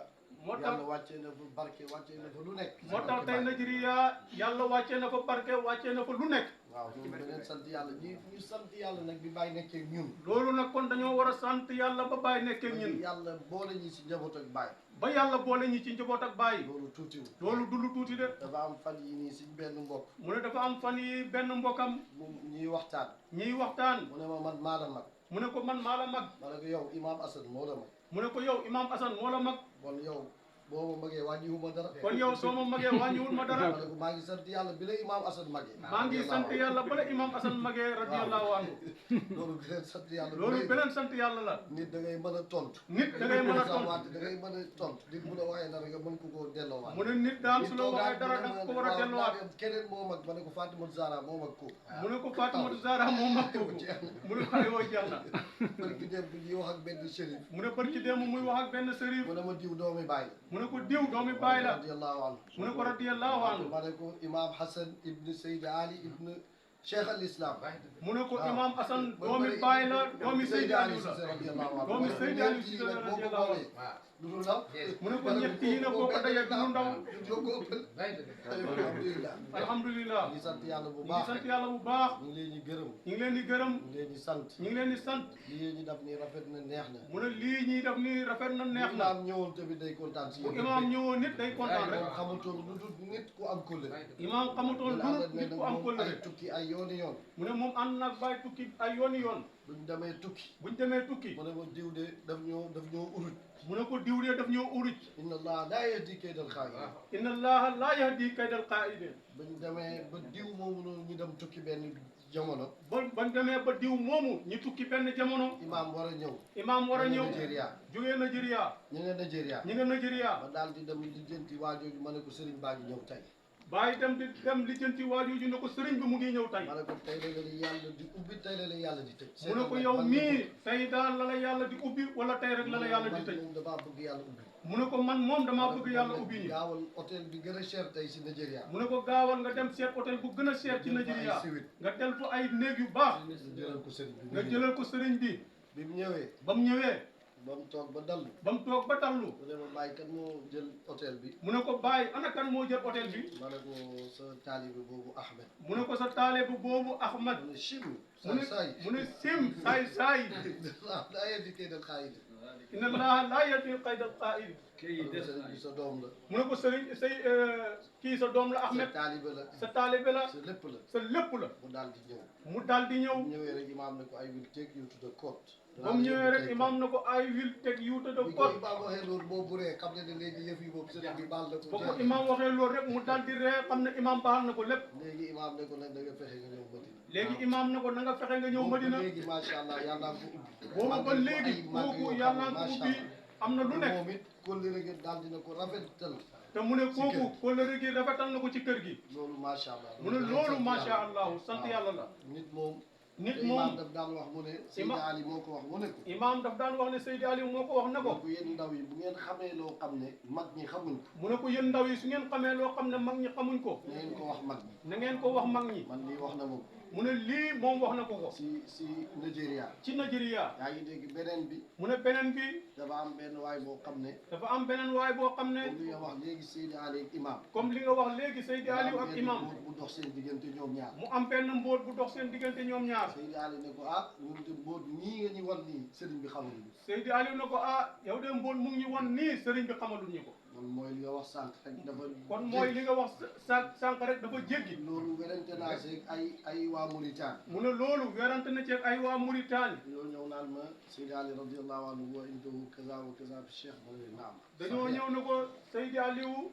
[SPEAKER 5] moo tax
[SPEAKER 6] yàlla wàccee na fa barke wàccee na fa lu nekk
[SPEAKER 5] moo tax tey Nigeria yàlla wàccee na fa barke wàccee na fa lu nekk
[SPEAKER 6] waaw loolu beneen sant yàlla ñu sant yàlla nag bi bàyyi nekkee ñun
[SPEAKER 5] loolu nag kon dañoo war a sant yàlla ba bàyyi nekkee ñun
[SPEAKER 6] yàlla boole ñi si njaboot ak bàyyi
[SPEAKER 5] ba yàlla boole ñi ci njaboot ak bàyyi
[SPEAKER 6] loolu tuutiwul
[SPEAKER 5] loolu du lu tuuti de
[SPEAKER 6] dafa am fan yi nii suñ benn mbokk
[SPEAKER 5] mu ne dafa am fan yi benn mbokkam
[SPEAKER 6] mu ñuy waxtaan
[SPEAKER 5] ñiy waxtaan
[SPEAKER 6] mu ne ma man maa la mag
[SPEAKER 5] mu ne ko man maa la mag
[SPEAKER 6] ma ne ko yow Imam Assane moo la mag
[SPEAKER 5] mu ne ko yow Imam Assane moo la mag
[SPEAKER 6] bon yow boo ma magee wàññiwuma dara
[SPEAKER 5] kon yow soo ma magee wàññiwul ma dara
[SPEAKER 6] ma ne ko maa ngi sant yàlla bi la Imam Assane magee
[SPEAKER 5] maa ngi sant yàlla bala Imam Assane magee radiyallahu anhu
[SPEAKER 6] loolu beneen sant yàlla
[SPEAKER 5] loolu beneen sant yàlla la
[SPEAKER 6] nit da ngay mën a tontu
[SPEAKER 5] nit da ngay mën a tontu
[SPEAKER 6] wante da ngay mën a tontu nit bu la waxee dara nga mën ko koo delloowaat
[SPEAKER 5] mu ne nit daal su la waxee dara da nga ko war a delloowaat
[SPEAKER 6] keneen moo mag ma ne ko Fatima Zara moo mag ko
[SPEAKER 5] mu ne ko Fatima Zara moo mag kooku mu ne ko aywa jeex na
[SPEAKER 6] barki dem bi ñuy wax ak benn shérif
[SPEAKER 5] mu ne barki dem muy wax ak benn sërif
[SPEAKER 6] mu ne ma diw doomi bàyyi
[SPEAKER 5] mu ne ko diw doomi bàyyi la
[SPEAKER 6] radiyallahu anhu
[SPEAKER 5] mu ne ko radiyallahu anhu
[SPEAKER 6] ma ne ko Imam Hassan ibn Seyd Ali ibn Cheikh al Islam
[SPEAKER 5] mu ne ko Imam Hassan doomi bàyyi la doomi Seydi Aliou la
[SPEAKER 6] radiyallahu anhu
[SPEAKER 5] doomi Seydi Aliou Cissé la radiyallahu anhu
[SPEAKER 6] du lu ndaw
[SPEAKER 5] mu ne ko ñett yi nag boo ko dajee du lu ndaw
[SPEAKER 6] doo ko ëppal alhamdulilah
[SPEAKER 5] alhamdulilah
[SPEAKER 6] ñu ngi sant yàlla bu
[SPEAKER 5] ñu ngi
[SPEAKER 6] baax
[SPEAKER 5] sant yàlla bu baax
[SPEAKER 6] ñu ngi leen di gërëm
[SPEAKER 5] ñu ngi leen di gërëm
[SPEAKER 6] ñu ngi leen di sant
[SPEAKER 5] ñu ngi leen di sant
[SPEAKER 6] lii ñu def nii rafet na neex na
[SPEAKER 5] mu ne lii ñuy def nii rafet na neex na
[SPEAKER 6] imaam ñëwoon tamit day kontaan si
[SPEAKER 5] bu
[SPEAKER 6] yéen
[SPEAKER 5] imaam ñëwoon nit day kontaan rek
[SPEAKER 6] moom xamatoon lu dul nit ku am kóllëre
[SPEAKER 5] imaam xamutoon lu nit ku am
[SPEAKER 6] ay
[SPEAKER 5] kóllëre
[SPEAKER 6] tukki ay yooni yoon
[SPEAKER 5] mu ne moom ànd nag bàyyi tukki ay yooni yoon
[SPEAKER 6] buñ demee tukki
[SPEAKER 5] buñ demee tukki
[SPEAKER 6] mu ne ma diw de daf ñoo uruj
[SPEAKER 5] mu ne ko diw de daf ñoo uruj
[SPEAKER 6] inna allah laa yahdi kaydal xaa'iniin
[SPEAKER 5] inna allaha laa yahdi kaydal qaa'idin
[SPEAKER 6] buñ demee ba diw moomu noonu ñu dem tukki benn jamono
[SPEAKER 5] bañ demee ba diw moomu ñu tukki benn jamono
[SPEAKER 6] imaam war a ñëw
[SPEAKER 5] imaam war a ñëw
[SPEAKER 6] Nigeria
[SPEAKER 5] jógee Nigeria
[SPEAKER 6] ñu nga Nigeria
[SPEAKER 5] ñi nga Nigeria
[SPEAKER 6] ma daal di dem lijjanti waajooju ma ne ko sëriñ baa ngi ñëw tey
[SPEAKER 5] bàyyi dem lijjanti waajooju ne ko sëriñ bi mu ngi ñëw tey
[SPEAKER 6] ma ne ko tey la la yàlla di ubbi tey la la yàlla di tëj
[SPEAKER 5] mu ne ko yow mii tey daal la la yàlla di ubbi wala tey rek la la yàlla di tëj
[SPEAKER 6] moom damaa bëgg yàlla ubbi
[SPEAKER 5] mu ne ko man moom damaa bëgg yàlla ubbi ñi
[SPEAKER 6] gaawal hôtel bi gën a cher tey si Nigeria
[SPEAKER 5] mu ne ko gaawal nga dem seet hôtel bu gën a cher ci Nigeria nga del fa ay néeg yu baax
[SPEAKER 6] jëlal ko sëriñ bi
[SPEAKER 5] nga jëlal ko sëriñ bi
[SPEAKER 6] bi mu ñëwee
[SPEAKER 5] ba mu ñëwee
[SPEAKER 6] ba mu toog ba dallu
[SPEAKER 5] ba mu toog ba dallu
[SPEAKER 6] mu ne ma bàyyi kan moo jël hôtel bi
[SPEAKER 5] mu ne ko bàyyi ana kan moo jël hôtel bi
[SPEAKER 6] ma ne ko sa taalibe boobu Ahmed
[SPEAKER 5] mu ne ko sa taalibe boobu Ahmad
[SPEAKER 6] mu ne chim
[SPEAKER 5] mu ne
[SPEAKER 6] saay
[SPEAKER 5] mu ne sim saay saay
[SPEAKER 6] daa yeddi kay dal xaayidi
[SPEAKER 5] inna allaha la yati qayda al-qa'id
[SPEAKER 6] sëriñ bi sa doom la
[SPEAKER 5] mu ne ko sëriñ say kii sa doom la
[SPEAKER 6] sa
[SPEAKER 5] Ahmed
[SPEAKER 6] taalibe la
[SPEAKER 5] sa taalibe la
[SPEAKER 6] sa lépp la
[SPEAKER 5] sa lépp la
[SPEAKER 6] mu daal di ñëw
[SPEAKER 5] mu daal di ñëw
[SPEAKER 6] bu ñëwee rek imaam ne ko I will take you to the court
[SPEAKER 5] ba mu ñëwee rek imaam na ko I will take you to the
[SPEAKER 6] bu ko
[SPEAKER 5] court
[SPEAKER 6] imaam waxee loolu boo buree xam ne ne léegi yëf yi boobu sëriñ bi baal na ko
[SPEAKER 5] ba ko imaam waxee loolu rek mu daal di ree xam ne imaam baal na ko lépp
[SPEAKER 6] léegi imaam ne ko nag da nga fexe nga ñëw Madina
[SPEAKER 5] léegi imaam na ko na nga fexe nga ñëw Madina
[SPEAKER 6] léegi macha allah yàlla ko ubbi
[SPEAKER 5] boobu ba léegi kooku yàlla ko ubbi am na lu nekk
[SPEAKER 6] moom it kóllëre gi daal dina ko rafetal
[SPEAKER 5] te mu ne kooku kóllëre gi rafetal na ko ci kër gi
[SPEAKER 6] loolu macha allah
[SPEAKER 5] mu ne loolu macha allah sant yàlla la
[SPEAKER 6] nit moom
[SPEAKER 5] nit
[SPEAKER 6] te
[SPEAKER 5] moom
[SPEAKER 6] imaam daf daan wax mu ne Seydi Ali moo ko wax mu ne ko
[SPEAKER 5] imaam daf daan wax ne Seydi Ali moo ko wax na ko
[SPEAKER 6] bu yéen ndaw yi bu ngeen xamee loo xam ne mag ñi xamuñ ko
[SPEAKER 5] mu ne ko yéen ndaw yi su ngeen xamee loo xam ne mag ñi xamuñ ko
[SPEAKER 6] na ngeen ko wax mag ñi
[SPEAKER 5] na ngeen ko wax mag ñi
[SPEAKER 6] man lii wax na ma ko
[SPEAKER 5] mu ne lii moom wax na ko ko
[SPEAKER 6] si Nigeria
[SPEAKER 5] ci Nigeria
[SPEAKER 6] yaa ngi dégg beneen bi
[SPEAKER 5] mu ne beneen bi
[SPEAKER 6] dafa am benn waay boo xam ne
[SPEAKER 5] dafa am beneen waay boo xam ne
[SPEAKER 6] comme li nga wax léegi Seydi Ali ak imam
[SPEAKER 5] comme li nga wax léegi Seydi Aliou ak imam
[SPEAKER 6] bu dox seen diggante ñoom ñaar
[SPEAKER 5] mu am benn mbóot bu dox seen diggante ñoom ñaar
[SPEAKER 6] Seydi Ali ne ko ah ñun de mbóot nii nga ñu wan nii sëriñ bi xamuñu
[SPEAKER 5] Seydi Aliou na ko ah yow de mbóot mu ngi ñu won nii sëriñ bi xamalul ñu ko
[SPEAKER 6] kon mooy li nga wax sànq rek dafa
[SPEAKER 5] kon mooy li nga wax sànq rek dafa jéggi
[SPEAKER 6] loolu werante naa seeg ay waa Mauritanie
[SPEAKER 5] mu ne loolu werante na ci ak ay waa Mauritanie
[SPEAKER 6] ñoo ñëw naan ma Seydi Ali radiyallahu anhu wa indahu kaza wa kaza fi cheikh ma ne naam
[SPEAKER 5] dañoo ñëw na ko Seydi Aliou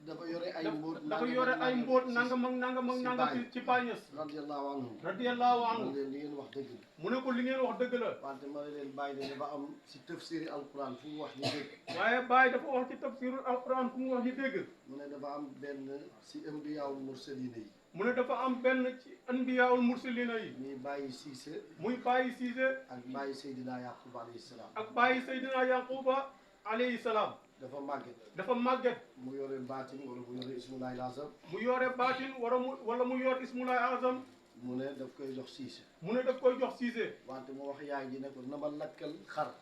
[SPEAKER 6] dafa yore ay mbóot
[SPEAKER 5] dafa yore ay mbóot nangam ak nangam ak nangam ci Pañes
[SPEAKER 6] radiyallahu anhu
[SPEAKER 5] radiyallahu anhu
[SPEAKER 6] mu leen li ngeen wax dëgg la
[SPEAKER 5] mu ne ko li ngeen wax dëgg la
[SPEAKER 6] wante ma ne leen bàyyi de dafa am si tafsiri alquran fu mu wax ni dëgg
[SPEAKER 5] waaye Baye dafa wax ci tafsirul alquran fu mu wax ni dëgg
[SPEAKER 6] mu ne dafa am benn si anbiyaul mursalina yi
[SPEAKER 5] mu ne dafa am benn ci anbiyaul mursalina yi
[SPEAKER 6] muy bàyyi Siise
[SPEAKER 5] muy Baye Cissé
[SPEAKER 6] ak bàyyi Seydina Yaqub alayhi salaam
[SPEAKER 5] ak Baye Seydina Yaquba alayhi salaam
[SPEAKER 6] dafa màgget
[SPEAKER 5] dafa màgget
[SPEAKER 6] mu yore baatin wala mu yore ismullahi lazam
[SPEAKER 5] mu yore baatin wala mu yor ismulaay azam
[SPEAKER 6] mu ne daf koy jox Siise
[SPEAKER 5] mu ne daf koy jox Cissé
[SPEAKER 6] wante mu wax yaay ji ne ko na ma lakkal xar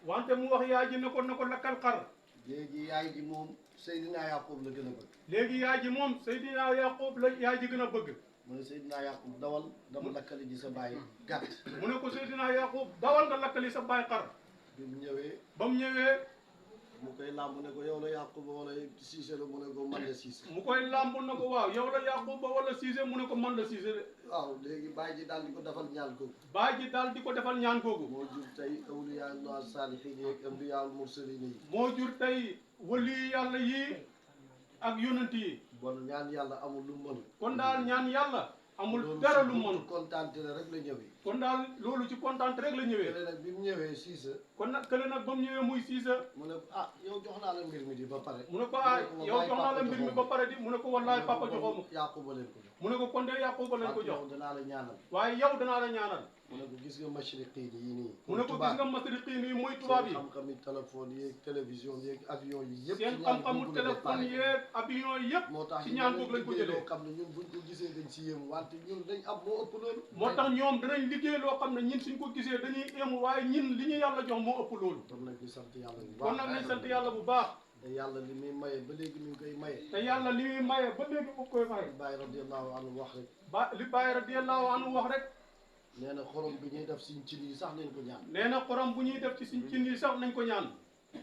[SPEAKER 5] wante mu wax yaay ji ne ko na ko lakkal xar
[SPEAKER 6] léegi yaay ji moom Seydina Yaqub la gën a bëgg
[SPEAKER 5] léegi yaay ji moom Seydina Yaqub la yaay ji gën a bëgg
[SPEAKER 6] mu ne Seydina Yaqub dawal dama lakkali ji sa bàyyi gàtt
[SPEAKER 5] mu ne ko Seydina Yaqub dawal nga lakkali sa baay xar
[SPEAKER 6] bi mu ñëwee
[SPEAKER 5] ba mu ñëwee
[SPEAKER 6] mu koy làmb ne ko yow la Yaqub wala Siise la mu ne ko man la Siise
[SPEAKER 5] mu koy làmb na ko waaw yow la Yaquba wala Cissé mu ne ko man la Cissé de
[SPEAKER 6] waaw léegi bàyyi ji daal di ko defal ñaan googu
[SPEAKER 5] baay ji daal di ko defal ñaan googu
[SPEAKER 6] moo jur tey awliyaullah saalihiin yeeg anbiyaul mursalin yi
[SPEAKER 5] moo jur tey wali yàlla yi ak yonent yi
[SPEAKER 6] bon ñaan yàlla amul lu mënu
[SPEAKER 5] kon daal ñaan yàlla amul dara lu mënu
[SPEAKER 6] kontaante la rek la ñëwee
[SPEAKER 5] kon daal loolu ci kontaan rek la ñëwee
[SPEAKER 6] kële nag bi mu ñëwee Siise
[SPEAKER 5] kon nag kële nag ba mu ñëwee muy Cissé
[SPEAKER 6] mu ne ah yow jox naa la mbir mi di ba pare
[SPEAKER 5] mu ne ko ah yow jox naa la mbir mi ba pare di mu ne ko wallaay papa joxoo ma
[SPEAKER 6] Yaquba leen ko jox
[SPEAKER 5] mu ne ko kon de Yaquba lañ ko jox
[SPEAKER 6] yow danaa la ñaanal
[SPEAKER 5] waaye yow danaa la ñaanal
[SPEAKER 6] mu ne ko gis nga mashriqiin yi nii
[SPEAKER 5] mu ne ko gis nga masriqiin yi mooy tubaab yi
[SPEAKER 6] xam-xami téléphone yeeg télévision yeeg avion yi yëpp
[SPEAKER 5] seen xam-xamu téléphone yeeg avion yëpp
[SPEAKER 6] moo tax
[SPEAKER 5] ci ñaan googu lañ ko jëlee
[SPEAKER 6] loo xam ne ñun buñ ko gisee dañ si yéem wante ñun dañ am moo ëpp loolu
[SPEAKER 5] moo tax ñoom danañ liggéey loo xam ne ñin suñ ko gisee dañuy éemu waaye ñin li ñu yàlla jox moo ëpp loolu
[SPEAKER 6] kon nag ñu sant yàlla bu
[SPEAKER 5] kon
[SPEAKER 6] baax
[SPEAKER 5] nag nañ sant yàlla bu baax
[SPEAKER 6] te yàlla li muy maye ba léegi mi ngi koy maye
[SPEAKER 5] te yàlla li muy maye ba léegi bu koy maye
[SPEAKER 6] Baye radiyallahu anhu wax rek
[SPEAKER 5] ba li Baye radiyallahu anhu wax rek
[SPEAKER 6] nee na xorom bi ñuy def suñ cin yi sax nañ ko ñaan
[SPEAKER 5] nee na xorom bu ñuy def ci suñ cin yi sax nañ ko ñaan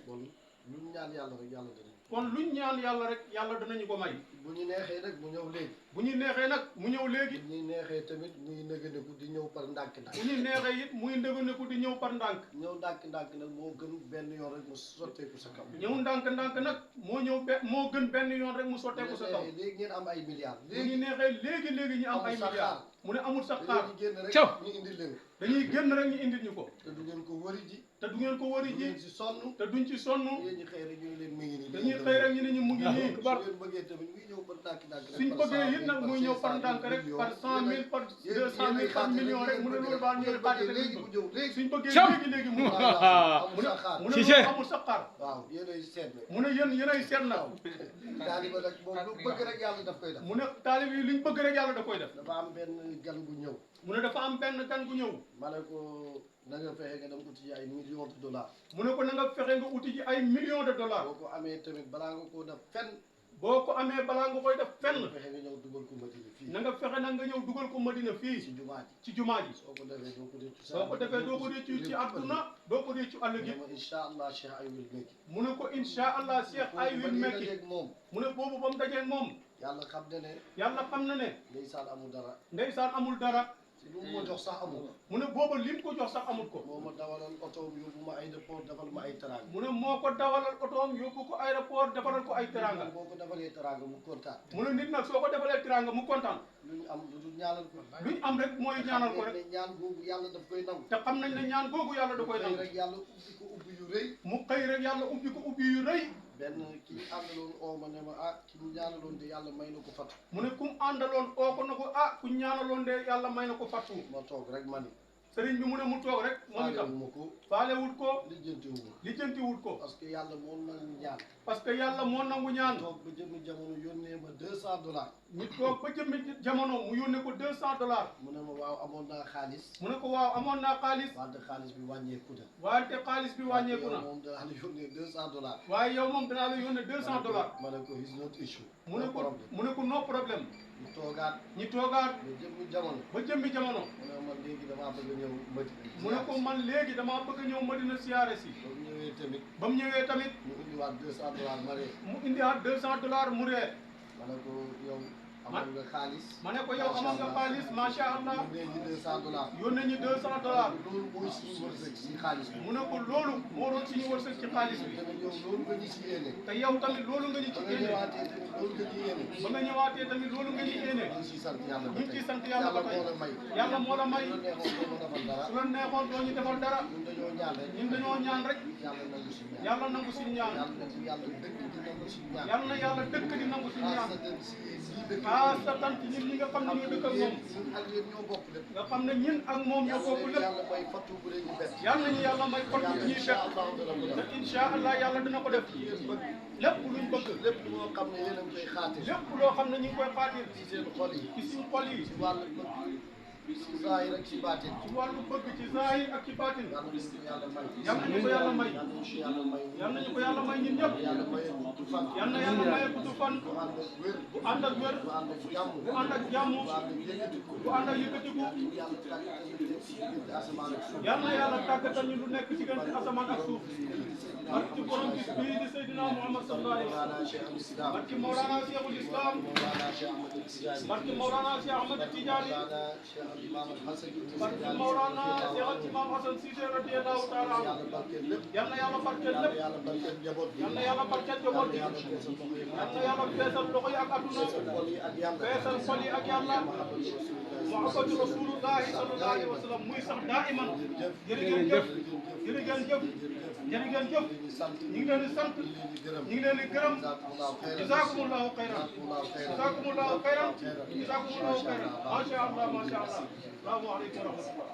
[SPEAKER 6] bon luñ ñaan yàlla rek yàlla danañ
[SPEAKER 5] kon luñ ñaan yàlla rek yàlla danañu ko may
[SPEAKER 6] bu ñu neexee nag mu ñëw léegi
[SPEAKER 5] bu ñu neexee nag mu ñëw léegi
[SPEAKER 6] bu ñuy neexee tamit muy nëgëneku di ñëw par ndànk-ndànk
[SPEAKER 5] bu ñu neexee it muy ndëgëneku di ñëw par ndànk
[SPEAKER 6] ñëw ndànk-ndànk nag moo gën benn yoon rek mu sotteeku sa kaw
[SPEAKER 5] ñëw ndànk-ndànk nag moo gën benn yoon rek mu sotteeku sa kaw
[SPEAKER 6] léegi ngeen am ay milliards
[SPEAKER 5] bu ñu neexee léegi ñu am ay milliards mu ne amul sax xaar
[SPEAKER 6] dañuy génn rek
[SPEAKER 1] Caw.
[SPEAKER 6] ñu indil leen
[SPEAKER 5] dañuy génn rek ñu indil ñu ko
[SPEAKER 6] te du ngeen ko wari ji
[SPEAKER 5] te du ngeen ko wari
[SPEAKER 6] du
[SPEAKER 5] ji
[SPEAKER 6] ngeen si sonn
[SPEAKER 5] te duñ ci sonn
[SPEAKER 6] yéen ñi xëy rek ñu ngi leen mi ngi nii
[SPEAKER 5] dañuy xëy rek ñu ne ñu mu ngi nii
[SPEAKER 6] su ngeen bëggee tamit muy ñëw par ndànk-ndànk rek
[SPEAKER 5] suñ
[SPEAKER 6] par
[SPEAKER 5] bëggee
[SPEAKER 6] 100
[SPEAKER 5] it
[SPEAKER 6] 000,
[SPEAKER 5] nag muy ñëw par
[SPEAKER 6] 500 000,
[SPEAKER 5] ndànk rek par 100 000 par 200 000 par million rek mu ne loolu baal ñooy xaajate
[SPEAKER 6] léegi mu ñëw léegi
[SPEAKER 5] suñ bëggee
[SPEAKER 1] Caw.
[SPEAKER 5] léegi mu
[SPEAKER 6] amul sa xaar
[SPEAKER 5] mu ne
[SPEAKER 1] Cissé.
[SPEAKER 5] loolu amul sa xaar
[SPEAKER 6] waaw yéenay seet rek
[SPEAKER 5] mu ne yéenay seet nag
[SPEAKER 6] taaliba nag moom lu bëgg rek yàlla daf koy def
[SPEAKER 5] mu ne taalib yi liñ bëgg rek yàlla da koy def
[SPEAKER 6] dafa am benn gan bu ñëw
[SPEAKER 5] mu ne dafa am benn gan gu ñëw
[SPEAKER 6] ma ne ko na nga fexe nga dem uti ay millions de dollars
[SPEAKER 5] mu ne ko na nga fexe nga uti ji ay millions de dollars
[SPEAKER 6] boo ko amee tamit balaa nga koo def fenn
[SPEAKER 5] boo ko amee balaa nga koy def fenn
[SPEAKER 6] fexe nga ñëw dugal ko Madina fii
[SPEAKER 5] na nga fexe nag nga ñëw dugal ko Madina fii
[SPEAKER 6] ci jumaa ji
[SPEAKER 5] ci jumaa ji
[SPEAKER 6] soo ko defee doo ko réccu
[SPEAKER 5] soo ko defee doo ko réccu ci àdduna doo ko réccu ëllëg it
[SPEAKER 6] ma incha allah Cheikh ay wil mékki
[SPEAKER 5] mu ne ko incha allah Cheikh ay wil mekki
[SPEAKER 6] moom
[SPEAKER 5] mu ne boobu ba mu dajeeg moom
[SPEAKER 6] yàlla xam ne ne
[SPEAKER 5] yàlla xam na ne
[SPEAKER 6] ndeysaan amul dara
[SPEAKER 5] ndeysaan amul dara
[SPEAKER 6] si lu mu ma jox sax amul
[SPEAKER 5] mu ne booba lim ko jox sax amul ko
[SPEAKER 6] moo ma dawalal otoom yóbbu ma aéroport defal ma ay teraanga
[SPEAKER 5] mu ne moo ko dawalal otoom yóbbu ko aéroport defaral ko ay teranga
[SPEAKER 6] boo ko defalee teraanga mu kontaan
[SPEAKER 5] mu ne nit nag soo ko defalee teranga mu kontaan
[SPEAKER 6] lu ñu am lu dul ñaanal ko
[SPEAKER 5] luñ am rek mooy ñaanal ko rek
[SPEAKER 6] ne ñaan googu yàlla daf koy nangu
[SPEAKER 5] te xam nañ ne ñaan googu yàlla da koy
[SPEAKER 6] xëy
[SPEAKER 5] nangu
[SPEAKER 6] rek yàlla ubbi ko ubbi yu rëy
[SPEAKER 5] mu xëy rek yàlla ubbi ko ubbi yu rëy
[SPEAKER 6] benn kii àndaloon oo ma ne ma ah ki mu ñaanaloon de yàlla may na ko fatu
[SPEAKER 5] mu ne kum àndaloon oo ko na ko ah ku ñaanaloon de yàlla may na ko fattu
[SPEAKER 6] ma toog rek ma ni
[SPEAKER 5] sëriñ bi mu ne mu toog rek moom itam
[SPEAKER 6] ma ko
[SPEAKER 5] faalewut ko
[SPEAKER 6] lijjantiwu ma
[SPEAKER 5] lijjantiwut ko
[SPEAKER 6] parce que yàlla moo nangu ñaan
[SPEAKER 5] parce que yàlla moo nangu ñaan
[SPEAKER 6] toog ba jëmmi jamono yónnee ma $200
[SPEAKER 5] ñu toog ba jëmmi jamono mu yónnee ko $200
[SPEAKER 6] mu ne ma waaw amoon naa xaalis
[SPEAKER 5] mu ne ko waaw amoon naa xaalis
[SPEAKER 6] wante xaalis bi wàññeeku na
[SPEAKER 5] wante xaalis bi wàññeeku na
[SPEAKER 6] moom danaa la yónnee $200
[SPEAKER 5] waaye yow moom danaa la yónnee $200
[SPEAKER 6] ma ne ko is not issue
[SPEAKER 5] mu ne ko no problème
[SPEAKER 6] ñu toogaat
[SPEAKER 5] ñu toogaat
[SPEAKER 6] ba jëmmi jamono
[SPEAKER 5] ba jëmmi jamono
[SPEAKER 6] mu ne ma léegi damaa bëgg a ñëw Madina
[SPEAKER 5] mu ne ko man léegi damaa bëgg a ñëw Madina siyaare si
[SPEAKER 6] ba mu ñëwee tamit
[SPEAKER 5] ba mu ñëwee tamit
[SPEAKER 6] mu indiwaat $200 ma ree
[SPEAKER 5] mu indiwaat $200 mu ree
[SPEAKER 6] ma ne ko yow amoon nga xaalis
[SPEAKER 5] ma ne ko yow amoon nga xaalis macha allah
[SPEAKER 6] yónnee ñu $200
[SPEAKER 5] yónnee ñu $200
[SPEAKER 6] loolu mooy suñu wërsëg si xaalis bi
[SPEAKER 5] mu ne ko loolu moo doon suñu wërsëg ci xaalis bi
[SPEAKER 6] tamit yow loolu nga ñu si yéene
[SPEAKER 5] te yow tamit loolu nga ñu ci
[SPEAKER 6] ba nga
[SPEAKER 5] yéene
[SPEAKER 6] ñëwaatee tamit loolu nga ñu yéene
[SPEAKER 5] ba nga ñëwaatee tamit loolu nga ñu yéene
[SPEAKER 6] ñu ngi siy sant yàlla
[SPEAKER 5] ñu
[SPEAKER 6] ba
[SPEAKER 5] ngi
[SPEAKER 6] tey
[SPEAKER 5] ciy sant yàlla ba tey
[SPEAKER 6] moo la may
[SPEAKER 5] yàlla moo la may
[SPEAKER 6] su la neexoon doo ma defal dara
[SPEAKER 5] su la neexoon doo ñu defal dara
[SPEAKER 6] ñun dañoo ñaan rek
[SPEAKER 5] ñun dañoo ñaan rek
[SPEAKER 6] yàlla nangu si ñaan
[SPEAKER 5] yàlla nangu suñu ñaan
[SPEAKER 6] yàlla na ci yàlla dëkk di nangu si ñaan
[SPEAKER 5] yàlla na yàlla dëkk di nangu suñu ñaan
[SPEAKER 6] xaasatan si ñii dëkk
[SPEAKER 5] sa tant ñun ñi nga xam ne ñoo dëkk ak moom
[SPEAKER 6] ñun ak yéen ñoo bokk lépp
[SPEAKER 5] nga xam ne ñun ak moom ñoo bokk lépp
[SPEAKER 6] yàlla may fattu bu leen ñu bett
[SPEAKER 5] yàlla nañu yàlla may xol bu ñuy
[SPEAKER 6] incha
[SPEAKER 5] fekk
[SPEAKER 6] allahu dana ko
[SPEAKER 5] te
[SPEAKER 6] def
[SPEAKER 5] incha allah yàlla dina ko def lépp luñ bëgg
[SPEAKER 6] lépp loo xam ne yéen a ngi koy xaate
[SPEAKER 5] lépp loo xam ne ñu ngi koy xaatir
[SPEAKER 6] ci seen xol yi
[SPEAKER 5] ci suñu xol yi
[SPEAKER 6] ci wàllu bëgg ci zaahir ak ci baatin
[SPEAKER 5] ci wàllu bëgg ci zahir ak ci baatin
[SPEAKER 6] yàlla nañu ko yàlla may
[SPEAKER 5] yàlla nañu ko yàlla may
[SPEAKER 6] yàlla nañu ko yàlla may
[SPEAKER 5] yàlla nañu ko yàlla may ñun ñëpp
[SPEAKER 6] yàlla maye gudd fan
[SPEAKER 5] yàlla na yàlla maye gudd fan
[SPEAKER 6] bu ànd ak wér
[SPEAKER 5] bu ànd ak wér
[SPEAKER 6] bu ànd ak jàmm
[SPEAKER 5] bu ànd ak jàmm
[SPEAKER 6] bu ànd ak yëkkatiku
[SPEAKER 5] bu ànd ak yëkkatiku
[SPEAKER 6] yàlla tàggatal ñu nekk ci diggante asamaan ak suuf
[SPEAKER 5] yàlla na yàlla tàggatal ñu lu nekk ci diggante asamaan ak suuf barki borom bis bii di Seydina Muhammad sallallahu alayhi wa sallam
[SPEAKER 6] Mawlana Cheikh al Islam
[SPEAKER 5] barki Mawlana Cheikhul Islam
[SPEAKER 6] Mawlana Cheikh Ahmad al Tidiane
[SPEAKER 5] barki Mawlana Cheikh Ahmad Tidiane
[SPEAKER 6] Mawlana Cheikh al Imam al Hasan
[SPEAKER 5] barki Mawlana Cheikh al Imam Hasan Cissé radiyallahu ta'ala anhu
[SPEAKER 6] yàlla barkeel lépp
[SPEAKER 5] yàlla na yàlla barkeel lépp
[SPEAKER 6] yàlla barkeel njaboot bi
[SPEAKER 5] yàlla na yàlla barkeel njaboot gi
[SPEAKER 6] yàlla feesal loxo yi
[SPEAKER 5] yàlla na yàlla feesal loxo yi ak adduna
[SPEAKER 6] xol yi ak yàlla
[SPEAKER 5] feesal xol yi ak yàlla muhabbatu rasulullahi sallallahu alayhi wa sallam muy sax daiman jërë ngeen jëf jërë ngeen jëf jërë ngeen jëf ñu ngi leen di sant ñu ngi leen di gërëm jazakumullahu xayran jazakumullahu xayran jazakumullahu xayran ma sha Allah ma sha Allah salaamu aleykum wa rahmatullah